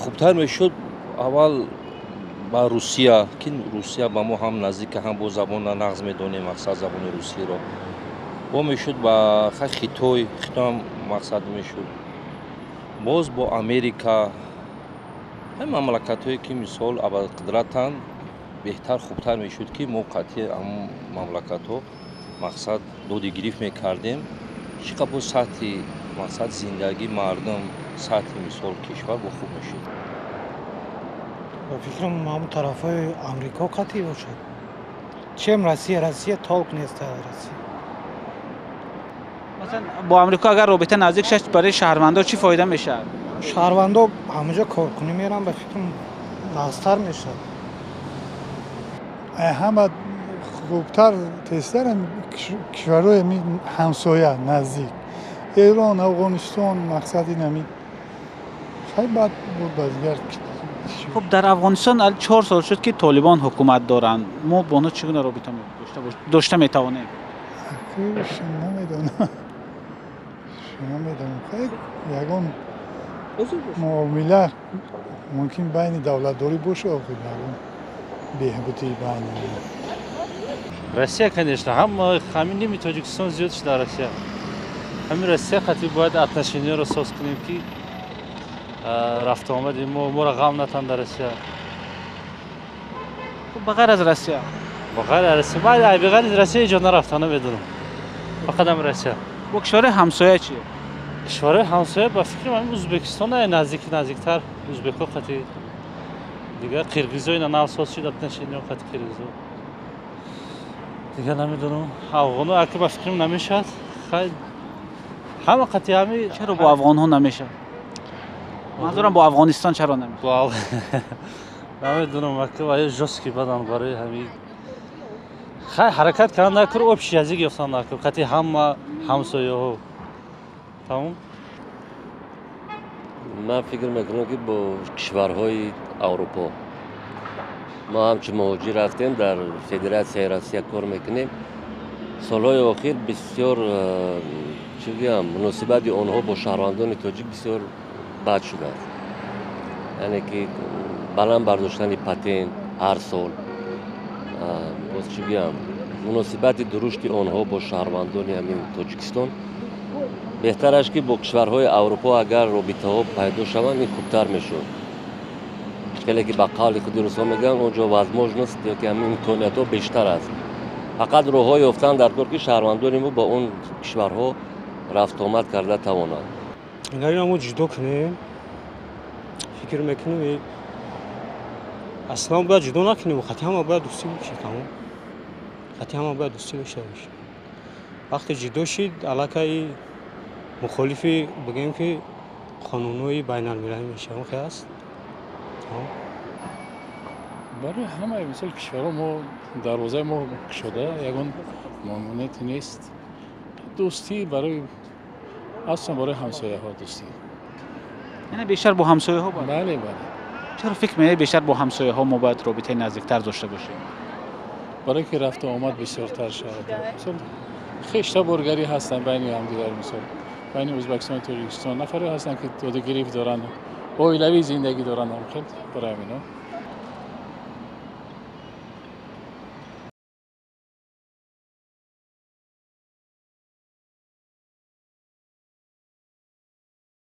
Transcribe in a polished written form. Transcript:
Хубтар мешуд аввал ба Русия, ки Русия ба мо ҳам наздика, ҳам бо забона нағз медонем, мақсад забони русиро. Бо мешуд ба Хитой, Хитоам мақсад мешуд. Боз бо Америка, ҳамин мамлакатҳое ки мисол абарқудратанд, беҳтар хубтар мешуд, ки мо қатъи ҳамон мамлакатҳо мақсад додигирифт мекардем. Чӣ қадр бо сатҳи мақсад зиндагии мардум, сатҳи мисол кишвар бо хуб мешуд. Ба фикрам, ҳамон тарафҳои Амрико қатъӣ бошад, чем Россия. Россия толк нест, Россия. Масалан, бо Амрико агар робита наздик шавад, барои шаҳрвандо чӣ фоида мешавад? Шаҳрвандо ҳамаҷо коркунӣ меран, ба фикрам, нағзтар мешавад. Ҳама хубтар, тезтар кишварҳои ҳамсоя наздик, Эрон, Афғонистон, мақсад ин ҳамин хай баъд ба дигар. Хуб, дар Афғонистон 4 сол шуд, ки Толибон ҳукумат доранд. Мо бо онҳо чӣ гуна робита дошта метавонем? Намедонам, намедонам. Хай, ягон муомила мумкин байни давлатдорӣ боша, охир ягон беҳбудии байни. Россия, конечно, ҳам ҳамин ними Тоҷикистон зиёд шуда Россия. Ҳамин Россия қатъи бояд отношениёро соз кунем, ки рафту омади мо моро ғам натан дар Россия. Ба ғайр аз Россия? Ба ғайр аз Россия, ба ғайр аз Россия ҳеҷ ҷо нарафта, намедонам, фақат ҳам Россия. Бо кишварҳои ҳамсоя чи? Кишварҳои ҳамсоя, ба фикрам, ҳамин Ӯзбекистон наздик, наздиктар ӯзбекҳо қатъи, дигар қирғизо, ина нав соз шуд отношениё қатъи қирғизо. Дигар намедонам, афғоно ака, ба фикрам, намешавад. Хай, ҳама қатъи ҳами. Чаро бо афғонҳо намешавад? Манзурам, бо Афғонистон чаро намешавад? Намедонам, ака, вай жёсткий бадан барои ҳами. Хай, ҳаракат кардан накур, общий язык ёфтан накур қатъи ҳама ҳамсояҳо, тамом. Ман фикр мекунам, ки бо кишварҳои Аврупо. Мо ҳамчун муҳоҷир рафтем, дар Федератсияи Россия кор мекунем. Солҳои охир бисёр, чӣ гӯям, муносибати онҳо бо шаҳрвандони тоҷик бисёр бад шудааст, яъне ки баланд бардоштани патент ҳар сол, боз чӣ гӯям, муносибати дурушти онҳо бо шаҳрвандони ҳамин Тоҷикистон. Беҳтараш, ки бо кишварҳои Аврупо агар робитаҳо пайдо шаванд, ин хубтар мешуд. Хеле ки ба қавли худи русҳо мегӯянд, он ҷо возможность ё ки ҳамин имкониятҳо бештар аст. Фақат роҳҳо ёфтан дар кор, ки шаҳрвандони мо ба он кишварҳо рафтуомад карда тавонанд. Агар ина мо ҷудо кунем, фикр мекунем, аслан бояд ҷудо накунем, хати ҳама бояд дӯстӣ бошад, тамом. Хати ҳама бояд дӯстӣ дошта бошад. Вақте ҷудо шид, аллакай мухолифи, бигӯем, ки қонунҳои байналмилалӣ мешавад, хе аст. Барои ҳамаи мисол кишварҳо мо дарвозаи мо кушода, ягон мамнуияте нест. Дӯстӣ барои, аслан барои ҳамсояҳо дӯстӣ. Яъне бештар бо ҳамсояҳо бояд? Бале. Чаро фикр мекунед, бештар бо ҳамсояҳо мо бояд робитаи наздиктар дошта бошем? Барое ки рафту омад бисёртар шавад. Мисол, хештаборгарӣ ҳастанд байни ҳамдигар, мисол, байни Ӯзбекистону Тоҷикистон нафаре ҳастанд, ки додугирифт доранд, оилавӣ зиндагӣ доранд, хел барои ҳамино.